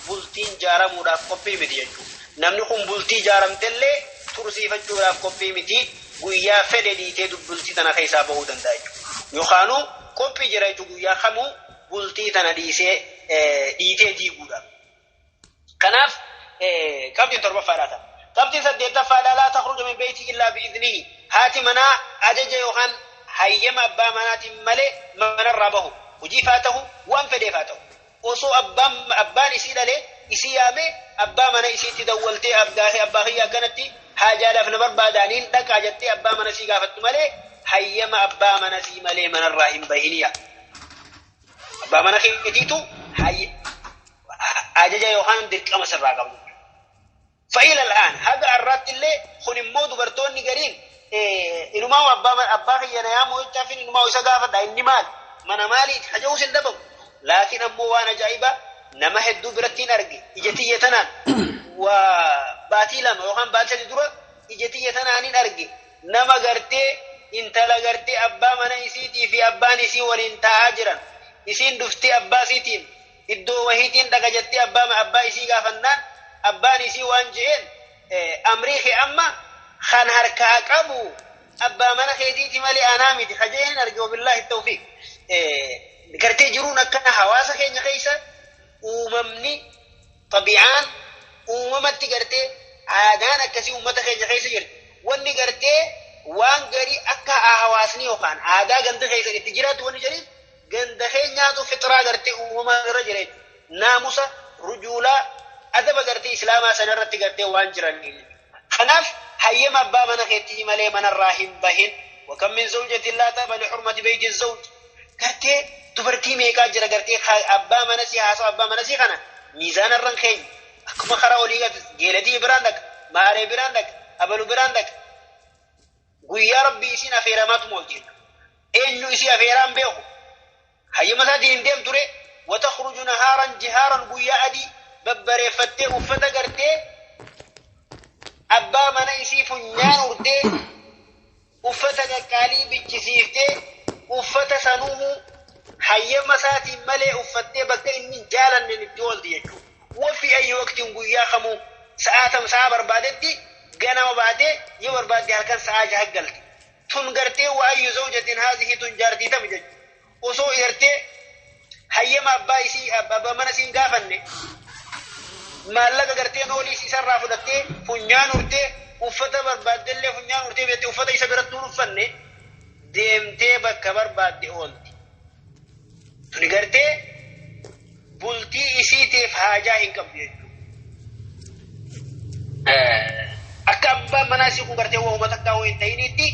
S1: bultiin ijaaramuudhaaf qophii miti jechuudha. Namni kun bultii ijaaramtellee tursiifachuudhaaf qophii miti guyyaa fedhe dhiitee bultii tana keessaa bahuu danda'a jechuudha. Yookaanuu qophii jira jechuudha guyyaa kamuu bultii tana dhiisee dhiitee diiguudhaaf. Kanaaf qabxiin torbaffaadhaa ta'a. Qabxiin saddeettaffaadhaa laa takhruju min beeyti illaa bi'idnihi. Haati manaa ajaja yookaan hayyama abbaa manaatiin malee manarraa bahu. Hojiif haa ta'u waan fedheef haa ta'u. Osoo abbaan isii dhalee isii yaamee abbaa mana isiitti dawwaltee abbaa kiyya akkanatti haajaadhaaf na barbaadaaniin dhaqaa jettee abbaa mana isii gaafattu malee hayyama abbaa mana isii malee manarraa hin bahiniya. Abbaa mana keetiitu ajaja yookaan dirqama sirraa qabu. Fa'ila al'aan haga har'aatti illee kun immoo dubartoonni gariin inumaa abbaa kiyya na yaamuu jechaaf inumaa isa gaafadha inni maal mana maaliiti haja'uus hin dhabamu. Laakiin ammoo waan ajaa'ibaa nama hedduu biratti hin arge ija tiyya tanaan waa baatii lama yookaan baatii sadi dura ija tiyya tanaan hin arge nama gartee intala gartee abbaa mana isiitii fi abbaan isii waliin taa'aa jiran isiin dhuftee abbaa isiitiin iddoo wahiitiin dhaga jettee abbaa isii gaafannaan abbaan isii waan je'een amrii kee amma kan harkaa qabu abbaa mana keetiiti malee anaa miti hajee hin arge wabillaahi tawfiiq. Gartee jiruun akkana hawaasa keenya keessa uumamni xabi'aan uumamatti gartee aadaan akkasii uummata keenya keessa jirti. Wanni gartee waan garii akka hawaasni yookaan aadaa ganda keessa itti jiraatu wanni jedhaniif ganda keenyaatu fixraa gartee uumama irra jira jechuudha. Naamusa, rujuulaa, adaba gartee islaamaa sanarratti gartee waan jiran. Kanaaf hayyama abbaa mana keetii malee manarraa hin bahin. Wakam min zawjatin laa ta'ba li hurmati beyti zawj. Gartee dubartii meeqaa jira gartee abbaa mana sii haasawa abbaa mana sii kana miizaana irra hin keenye. Akkuma karaa olii geelatii biraan dhaqa, maaree biraan dhaqa, abalu biraan dhaqa. Guyyaa rabbii isiin afeeramaatu moolti. Eenyu isii afeeraan beeku. Hayyama isaatiin hin deemtu ture. Watakhruju nahaaran jihaaran guyyaa adii babbareeffattee uffata gartee abbaa mana isii funyaan urtee uffata qaqqaalii bichisiiftee uffata sanuuhu hayyama isaatiin malee uffattee bakka inni hin jaalanne itti oolti jechuudha. Wafi ayyi waqtiin guyyaa kamuu sa'aatam sa'a barbaadetti ganama baatee yoo barbaadde halkan sa'aa jaha galti. Tun gartee wa ayyu zawjatin haazihii tun jaartii tami jechuudha. Osoo gartee hayyama abbaa isii abbaa mana isii hin gaafanne maallaqa gartee noolii isarraa fudhattee funyaan urtee uffata barbaaddellee funyaan urtee beektee uffata isa biratti hin uffanne deemtee bakka barbaadde oolti. Tuni gartee bultii isiitiif haajaa hin qabdu jechuudha. Akka abbaan manaa isii kun gartee waa'uma takkaa hin ta'initti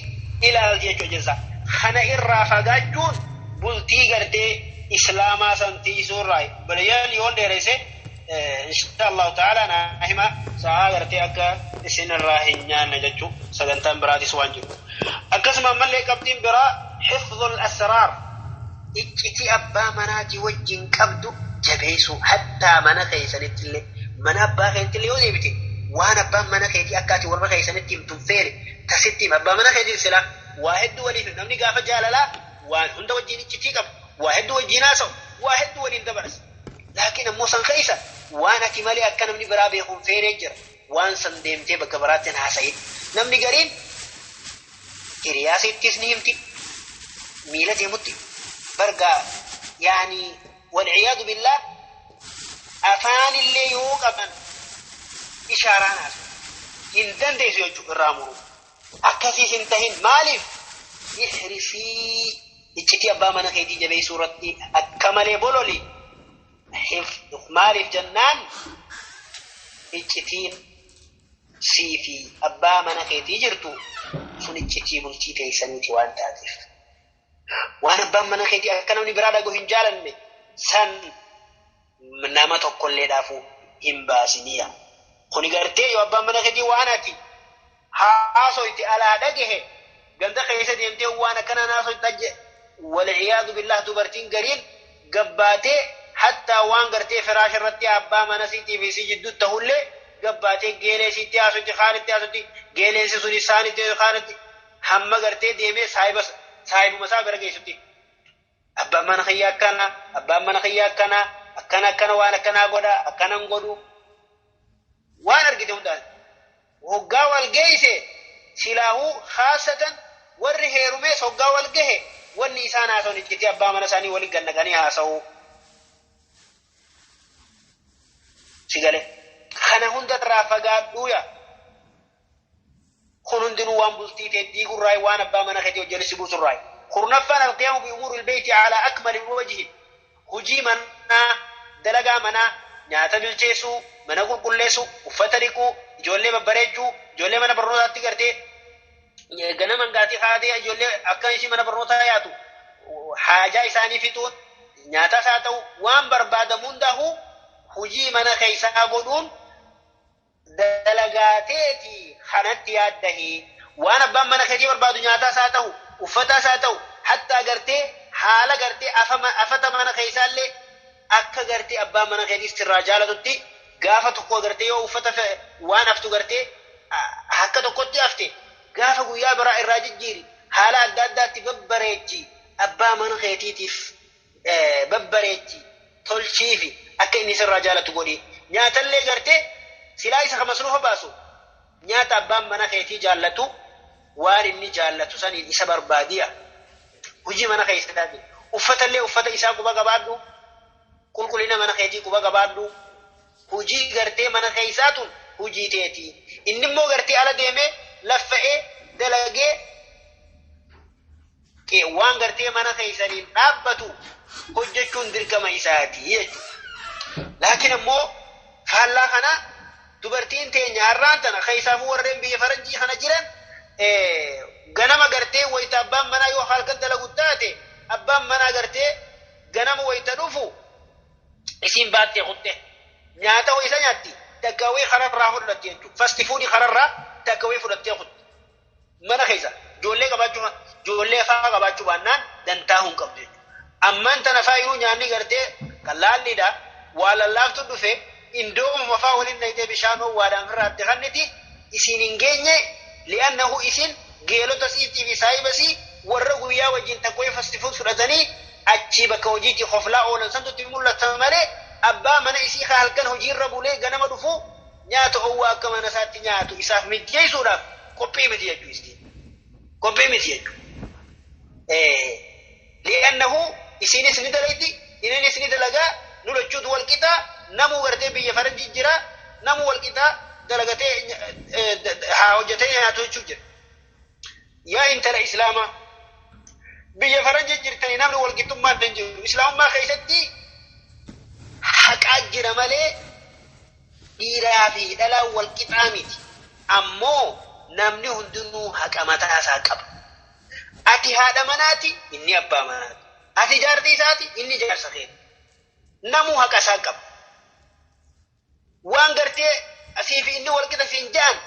S1: ilaalti jechuudha jensa. Kana irraa fagaachuun bultii gartee islaamaa san tiisuu irraa balayyaan yoon dheeresse insha Allahu ta'ala na hima sa'aa gartee akka isin irraa hin nyaanne jechuu sagantaan biraatis waan jiru. Akkasuma ammallee qabxiin biraa hifdhul asraar iccitii abbaa manaatii wajjin qabdu jabeessuu hattaa mana keessanitti illee mana abbaa keetti illee yoo deebite waan abbaan mana keetii akka ati warra keessanitti himtu hin feene tasitti hima abbaa mana keetiin silaa waa hedduu waliif namni gaafa jaalalaa waan hunda wajjin iccitii qabu waa hedduu wajjin haasa'u waa hedduu waliin dabarsa. Laakiin ammoo san keessa waan ati malee akka namni biraa beeku hin feene jira waan san deemtee bakka biraatti hin haasa'in. Namni gariin hiriyaasittis ni himti miila deemutti bargaa yaani walciyaadu billaa afaanillee yoo qaban ishaaraan haasa'u hin dandeessu jechuudha irraa muruu. Akkasiis hin tahin maaliif ihrisii iccitii abbaa mana keetii jabeessuu irratti akka malee bololi maaliif jennaan iccitiin sii fi abbaa mana keetii jirtu sun iccitii bultii teessaniiti waan taateef. Waan abbaan mana keetii akka namni biraa dhagahu hin jaalanne san nama tokkollee dhaafuu hin baasiniya. Kuni gartee yoo abbaan mana keetii waan ati haasoyti alaa dhagahe ganda keessa deemtee waan akkanaan haasoyta walciyaadu billah dubartiin gariin gabbaatee Hattaa waan gartee firaash irratti abbaa mana siitii fi si jidduu ta'ullee gabbaatee geelee siitti haasutti kaanitti haasutti geeleensi sun isaanitti kaanitti hamma gartee deemee saahibuma isaa bira geessutti. Abbaan mana kiyyaa akkana, abbaan mana kiyyaa akkana, akkana akkana waan akkanaa godha, akkanan godhu. Waan argite hundaan. Hoggaa wal geeyse silaahuu haasatan warri heerumees hoggaa wal gahe wanni isaan haasa'an iccitii abbaa mana isaanii waliin gannaqanii haasa'u. Sigale. Kana hunda irraa fagaadhuuya. Kun hundinuu waan bultii ta'e diigurraa waan abbaa mana keetii hojjetu si buusurraa. Kurnaffaan alqiyaamu bi umuuri ilbeeyti alaa akmali wajhin. Hujii manaa, dalagaa manaa, nyaata bilcheessuu, mana qulqulleessuu, uffata dhiquu, ijoollee babbareechuu, ijoollee mana barnootaatti gartee ganama gaatii haatee ijoollee akka ishii mana barnootaa yaatu haajaa isaanii fixuun nyaatas haa ta'u waan barbaadamu hundaa'u hujii mana keessaa godhuun dalagaateeti kanatti yaaddahii waan abbaan mana keetii barbaadu nyaataas haa ta'u uffataas haa ta'u hattaa gartee haala gartee afata mana keessaallee akka gartee abbaan mana keetii sirraa jaalatutti gaafa tokko gartee yoo uffata waan haftu gartee akka tokkotti hafte gaafa guyyaa biraa irraa jijjiiri haala adda addaatti babbareechi abbaa mana keetiitiif babbareechi tolchiifi akka inni sirraa jaalatu godhi nyaatallee gartee silaa isa masruufa baasu nyaata abbaan mana keetii jaallatu waan inni jaallatu saniin isa barbaadiya hojii mana keessaati uffatallee uffata isaa quba qabaadhu qulqullina mana keetii quba qabaadhu hojii gartee mana keessaatun hojii teeti inni immoo gartee ala deemee laffa'ee dalagee waan gartee mana keessaniin dhaabbatu hojjechuun dirqama isaati jechuudha. Laakiin immoo faallaa kana dubartiin teenya har'aan tana keessaafuu warreen biyya faranjii kana jiran ganama gartee wayita abbaan manaa yoo halkan dalagu taate abbaan manaa gartee ganama wayita dhufu isiin baattee kutte nyaata isa nyaatti takkawee kararraa fudhatti jechuudha. Fasti fuudhii kararraa takkawee fudhattee kutte mana keessa ijoollee qabaachuu ijoollee faa qabaachuu baannaan dantaa hin qabdu jechuudha. Ammaan tana faa nyaanni gartee qallaalliidha waa lallaaftu dhufe indoomuma faa waliin naqxee bishaan ho'aadhaan irraatti kanniti isiin hin geenye li'annahu isin geelota siitii fi saahiba sii warra guyyaa wajjin takkoo fasti fuud fudhatanii achii bakka hojiitti hoflaa oolan santutti mul'ata malee abbaa mana isii halkan hojiirra bulee ganama dhufu nyaata owwaa akka mana isaatti nyaatu isaaf mijjeessuudhaaf qophii miti jechuu isiin. Qophii miti jechuudha. Li'annahu isiinis ni dalayti innis ni dalagaa nu lachuutu wal qixaa namuu gartee biyya faranjii jira namuu wal qixaa dalagatee haa hojjetee nyaatu jechuu jira. Yaa intala islaamaa biyya faranjii jirtanii namni wal qixxummaa hin jiru. Islaamummaa keessatti haqaa jira malee dhiiraa fi dhalaa wal qixaa miti. Ammoo namni hundinuu haqa mataa isaa qaba. Ati haadha manaati inni abbaa manaati. Ati jaartii isaati inni jaarsa keeti. Namuu haqa isaa qaba. Waan gartee asii fi inni wal qixa siin ja'an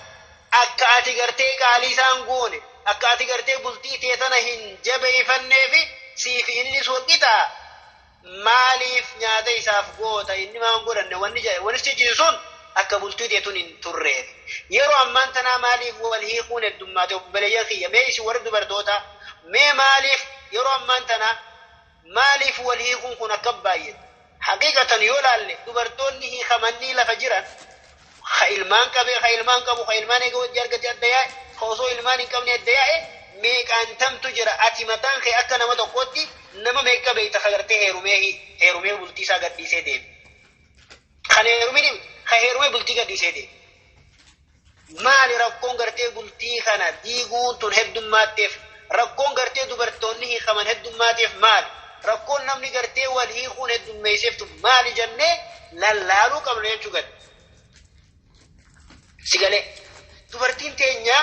S1: akka ati gartee qaalii isaan goone akka ati gartee bultii tee tana hin jabeeffannee fi sii fi innis wal qixaa maaliif nyaata isaaf goota inni maan godhanne wanni wanni sun akka bultii teetun hin turreef. Yeroo ammaan tanaa maaliif wal hiikuun heddummaate obboleeyyan kiyya mee isin warri dubartoota mee maaliif yeroo ammaan tanaa maaliif wal hiikuun kun akka baay'ate haqiiqatan yoo laalle dubartoonni hiikamanii lafa jiran ka ilmaan qabee ka ilmaan qabu ka ilmaan eega wajji argate adda yaa'e ka osoo ilmaan hin qabne adda yaa'e meeqaan tamtu jira ati mataan kee akka nama tokkootti nama meeqa beeyta ka gartee heerumee bultii isaa gadhiisee deeme. Kan heerumee ka heerumee bultii gadhiisee deeme. Maali rakkoon gartee bultii kana diiguun tun heddummaatteef rakkoon gartee dubartoonni hiikaman heddummaatteef maali? Rakkoon namni gartee wal hiikuun heddummeesseef tun maali jennee lallaaluu qabna jechuu gadi. Sigalee dubartiin teenya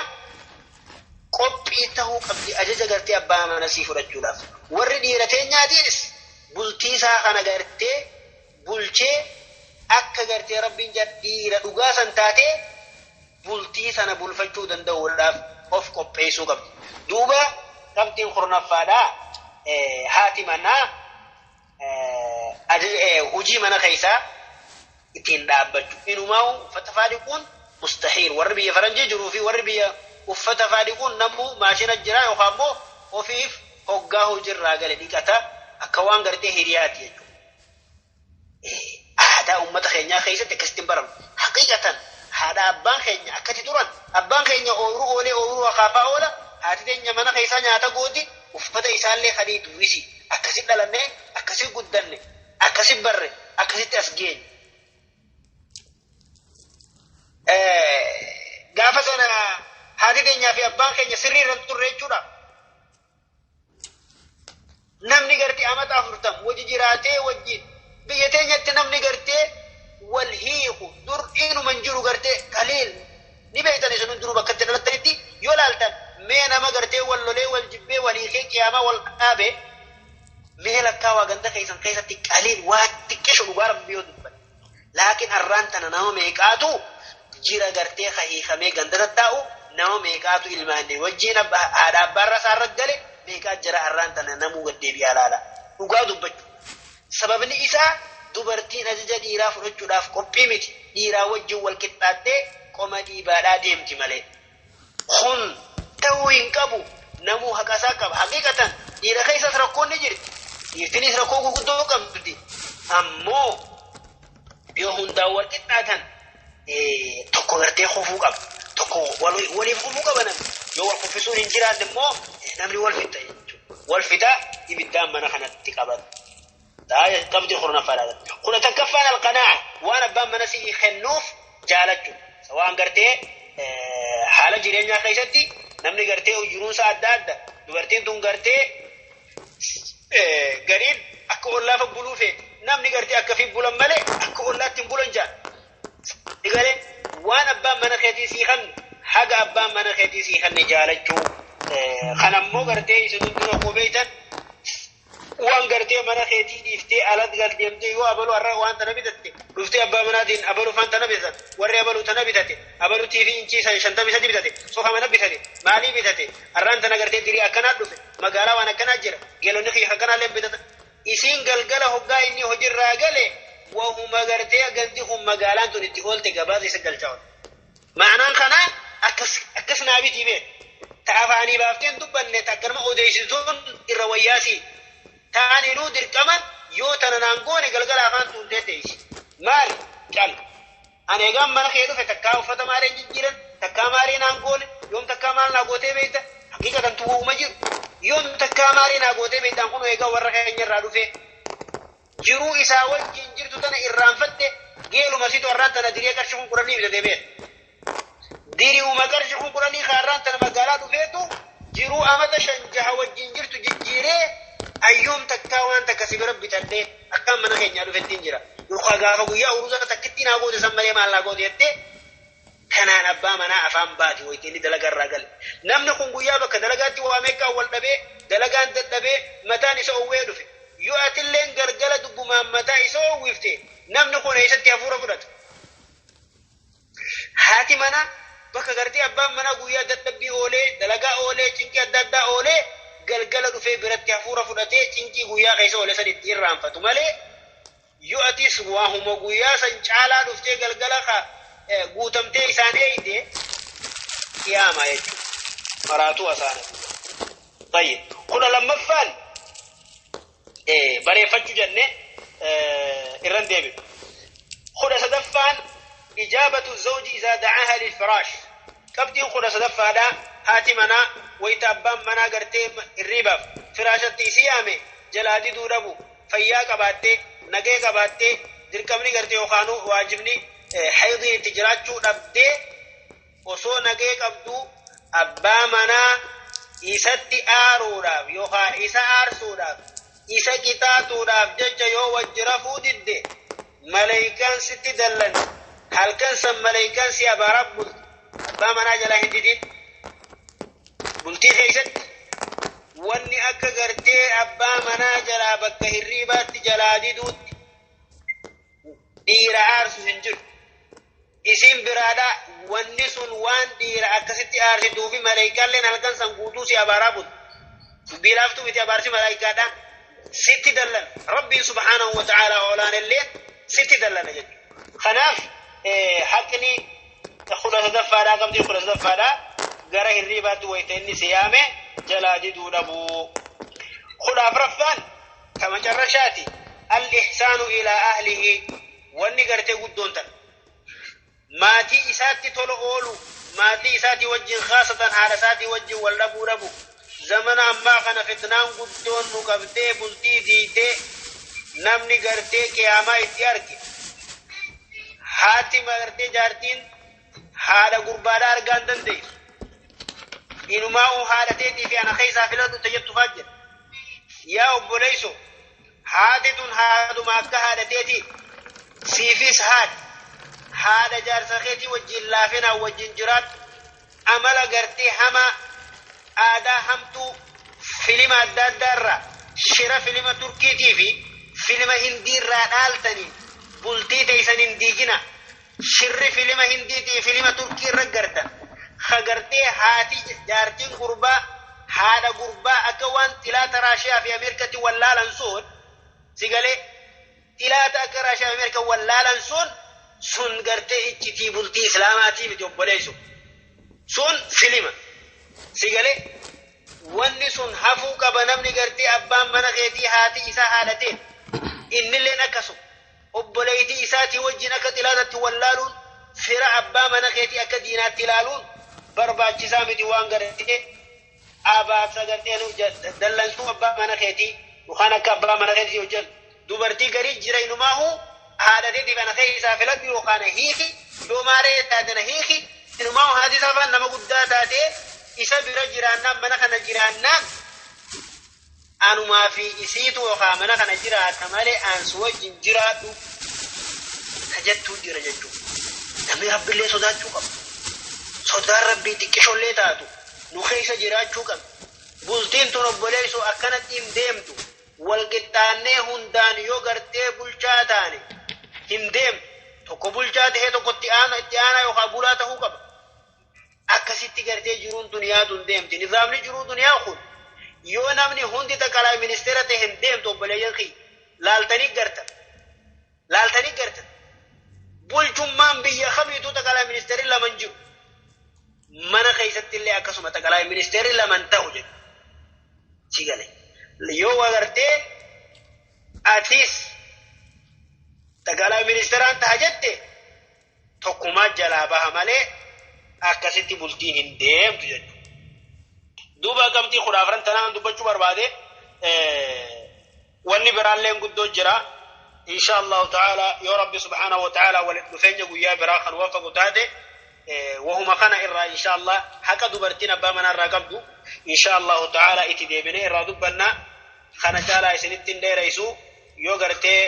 S1: qophii ta'uu qabdi ajaja gartee abbaa mana sii fudhachuudhaaf. Warri dhiira teenyaatiinis bultii isaa kana gartee bulchee akka gartee rabbiin dhiira dhugaa san taatee bultii sana bulfachuu danda'uudhaaf of qopheessuu qabdi. Duuba qabxiin kurnaffaadhaa haati manaa Hojii mana keessaa ittiin dhaabbachuu. Inumaa uffata faa dhiquun mustahiil. Warri biyya faranjii jiruu fi warri biyya uffata faa dhiquun namuu maashina jira yookaan immoo ofiif hoggaa hojiirraa gale dhiqata akka waan gartee hiriyaati jechuudha. Aadaa uummata keenyaa keessatti akkasitti hin baramu. Haqiiqatan haadha abbaan keenya akkatti turan, abbaan keenya ooyiruu oolee ooyiruu akaafaa oola, haati teenya mana keessaa nyaata gooti, uffata isaallee kadhii duwwisi. Akkasitti dhalannee, akkasitti guddanne, akkasitti barre, akkasitti as geenye. Gaafa sana haati teenyaa fi abbaan keenya sirrii irra turre jechuudha. Namni gartee amata 40 wajji jiraatee wajjin biyya teenyatti namni gartee wal hiiku dur inuma hin jiru gartee qaliil ni beektan isin hundinuu bakka itti dhalattanitti yoo laaltan mee nama gartee wal lolee wal jibbee wal hiikee qiyaamaa wal dhaabe mee lakkaawaa ganda keessan keessatti qaliil waa xiqqeeshu dhugaa rabbi yoo dubbate. Laakiin arraan tana nama meeqaatu jira gartee ka hiikamee ganda tattaa'u, nama meeqaatu ilmaanne wajjin haadha abbaarra isaarra gale meeqaa jira arraan tana namuu gad deebi'aa laala. Dhugaa dubbachuu. Sababni isaa dubartiin ajaja dhiiraa fudhachuudhaaf qophii miti. Dhiiraa wajjin wal qixxaattee qoma dhiibaadhaa deemti malee. Kun ta'uu hin qabu. Namuu haqa isaa qaba. Haqiiqatan dhiira keessas rakkoon ni jirti. Dhiirtinis rakkoo gurguddoo qabdi. Ammoo yoo hundaan wal qixxaatan tokko gartee kufuu qaba. Tokko waliif kufuu qaba namni. Yoo wal kuffisuun hin jiraanne immoo namni wal fixa jechuudha. Wal fixa ibiddaan mana kanatti qabata. Qabdii kurnaffaadha. 11ffaan alqanaa'a, waan abbaan mana sii kennuuf jaalachuu. Waan gartee haala jireenyaa keessatti namni gartee jiruunsa adda adda. Dubartiin tun gartee gariin akka ollaafa buluu feeti. Namni gartee akka fi bulan malee akka ollaatti hin bulan jaan. Galee waan abbaan mana keetii sii kennu haga abbaan mana keetii sii kenne jaalachuu. Kanammoo gartee isin hundinuu akkuma beektan waan gartee mana keetii dhiiftee alatti gad deemtee yoo abaluu har'a waan tana bitatte dhuftee abbaa manaatiin abaluu faan tana bitate, warri abaluu tana bitate, abaluu tiivii inchii 53 bitate, sofa mana bitate, maalii bitate, har'aan tana gartee dirii akkanaa dhufe, magaalaa waan akkanaa jira, geelonni kiyya akkanaa bitata. Isiin galgala hoggaa inni hojiirraa gale wahuma gartee gandi kun magaalaan tun itti oolte gabaasa isa galchaa oolte. Ma'anaan kanaa akkas naa bitii beek. Ta afaanii baafteen dubbanne ta akkanuma odeessituun irra wayyaasii. Taaninuu dirqama yoo tana naan goone galgala afaan tuuntee teessi. Maali? Cal. Ani egaan mana kee dhufe takkaa uffata maaliin jijjiiran, takkaa maalii naan goone, yoom takkaa maal naa gootee beekta? Haqiiqatan tuwwuma jiru. Yoom takkaa maalii naa gootee beektaan kun egaa warra keenya irraa dhufe. Jiruu isaa wajjin jirtu tana irraanfatte geeluma situ har'aan tana diree qarshii kun 10 bitatee beekta. Diriuma qarshii kun 10 har'aan tana magaalaa dhufeetu jiruu amata 5 6 wajjin jirtu jijjiiree ayyoom takkaa waan takka si bira bitadhee akkaan mana keenyaa dhufettiin jira. Yookaan gaafa guyyaa uruza takkitti naa goote san malee maal naa goote jettee kanaan abbaa manaa afaan baati wayitii inni dalagaa irraa gale. Namni kun guyyaa bakka dalagaatti waa meeqaan wal dhabee dalagaan dadhabee mataan isa owwee dhufe. Yoo atilleen galgala dubbumaan mataa isa owwifte namni kun eessatti hafuura fudhata? Haati manaa bakka gartee abbaan manaa guyyaa dadhabbii oolee dalagaa oolee cinqii adda addaa oolee galgala dhufee biratti hafuura fudhatee cinqii guyyaa keessa oolee san itti irraanfatu malee yoo atis waahuma guyyaa san caalaa dhuftee galgala ka guutamtee isaan eeyde qiyaama jechuudha. Maraatuu asaana. Tayyib. 12ffaan bareeffachuu jennee irran deebinu. 13ffaan ijaabatu zawji izaa da'aaha lilfiraash. Qabxiin 13ffaadhaa haati manaa wayita abbaan manaa gartee hirriibaaf firaashatti isii yaame jalaa diduu dhabu, fayyaa qabaattee nagee qabaattee dirqamni gartee yookaanuu waajibni haydiin itti jiraachuu dhabdee osoo nagee qabduu abbaa manaa isatti aaruudhaaf yookaan isa aarsuudhaaf isa qixaaxuudhaaf jecha yoo wajji rafuu didde maleeykaan sitti dallan, halkan san maleeykaan si abaaraa bulti. Abbaa manaa jalaa hin didin. Bultii keessatti wanni akka gartee abbaa manaa jalaa bakka hirriibaatti jalaa diduutti dhiira aarsu hin jiru. Isin biraadha wanni sun waan dhiira akkasitti aarsituu fi maleeykaalleen halkan san guutuu si abaaraa bulti. Dubbii laaftuu miti abaarsi maleeykaadha. Sitti dallan. Rabbiin subhaanahu wa ta'aalaa olaan illee sitti dallana jechuudha. Kanaaf haqni 13ffaadhaa, qabxii 13ffaadhaa, gara hirriibaatti wayita inni si yaame jalaa diduu dhabuu. 14ffaan ka macarrashaati, al-ihsaanu ilaa ahlihi. Wanni gartee guddoon tan maatii isaatti tola oolu, maatii isaatii wajjin, khaasatan haadha isaatii wajjin wal dhabuu dhabu. Zamana ammaa kana fitnaan guddoon nu qabdee bultii diidee namni gartee qiyaamaa itti arge, haati gartee jaartiin haadha gurbaadhaa argaa hin dandeessu. Inumaa'uu haadha teetii fi ana keessaa filadhu tajettu faa jira. Yaa obboleeyso, haati tun haadhuma akka haadha teetii, siifis haadha. Haadha jaarsa keetii wajjin laafinaan wajjin jiraattu. Amala gartee hamaa, aadaa hamtuu filima adda addaa irraa, shira filima Turkiitii fi filima Hindii irraa dhaaltanii bultii teeysan hin diigina. Shirri filima Hindiitii filima Turkii irra gartan ka gartee haati jaartiin gurbaa haadha gurbaa akka waan xilaata Raashiyaa fi Ameerikatti wallaalan sun, si galee, xilaata akka Raashiyaa fi Ameerika wallaalan sun gartee iccitii bultii Islaamaatii miti, obboleessu. Sun filima, si galee. Wanni sun hafuu qaba. Namni gartee abbaan mana keetii haati isaa haadhatee innilleen akkasuma obboleeytii isaatii wajjin akka xilaatatti wallaaluun, fira abbaa mana keetii akka diinaatti ilaaluun barbaachisaa miti. Waan gartee abaabsa gartee dallansuu abbaa mana keetii yookaan akka abbaa mana keetii hojjetu dubartii garii jira. Inumaahu haadha teetii kana keessaa filadhu yookaan hiiki, yoo maaree taate na hiiki. Inumaahu haati isaa afaan nama guddaa taatee isa bira jiraannaan, mana kana jiraannaan, anumaa fi isiitu yookaan mana kana jiraata malee ansu wajjin jiraadhu tajattuu jira jechuudha. Namni Rabbillee sodaachuu qaba. Sodaan Rabbii xiqqishollee taatu nu keessa jiraachuu qabdi. Bultiin tun, obboleessu, akkanatti hin deemtu. Wal qixxaannee hundaan yoo gartee bulchaa taane hin deemtu. Tokko bulchaa tahee tokko itti aana, itti aanaa yookaan bulaa tahuu qaba. Akkasitti gartee jiruun duniyaa tun deemti. Nizaamni jiruu duniyaa kun yoo namni hundi xaqalaa ministeera ta'e hin deemtu, obboleeyyan kiyya. Laaltanii gartan. Laaltanii gartan. Bulchummaan biyya kamiituu xaqalaa ministeerri lama hin jiru. Mana keessatti illee akkasuma xaqalaa ministeerri lama hin ta'u jedhu. Si gale. Yoo agartee atis xaqalaa ministeeraan ta'a jette, tokkumaa jalaa baha malee akkasitti bultiin hin deemtu jechuudha. Duuba qabxii 14 tanaan dubbachuu barbaade. Wanni biraalleen guddoo jira. Insha Allahu ta'ala, yoo Rabbi subhaanahu wa ta'ala walitti dhufeenya guyyaa biraa kan waffaqu taate, wahuma kana irraa insha Allah haqa dubartiin abbaa manaa irraa qabdu insha Allahu ta'ala itti deebinee irraa dubbanna. Kana caalaa isinitti hin dheereysu. Yoo gartee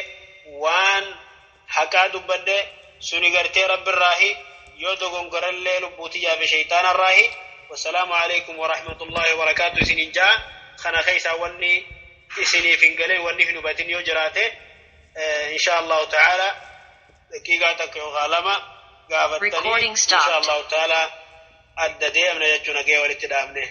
S1: waan haqaa dubbadhe suni gartee Rabbi irraahi, yoo dogongorallee lubbuutiyyaa fi shayxaana irraahi. Wassalaamu alaikum warahmatullahi wabarakaatu isiniin ja'a. Kana keessaa wanni isiniif hin galin, wanni hin hubatin yoo jiraate, insha Allahu ta'ala daqiiqaa 1 yookaan 2 gaafattanii
S2: Recording
S1: insha
S2: stopped.
S1: Allahu ta'ala adda deemna jechuu nagee walitti dhaabne.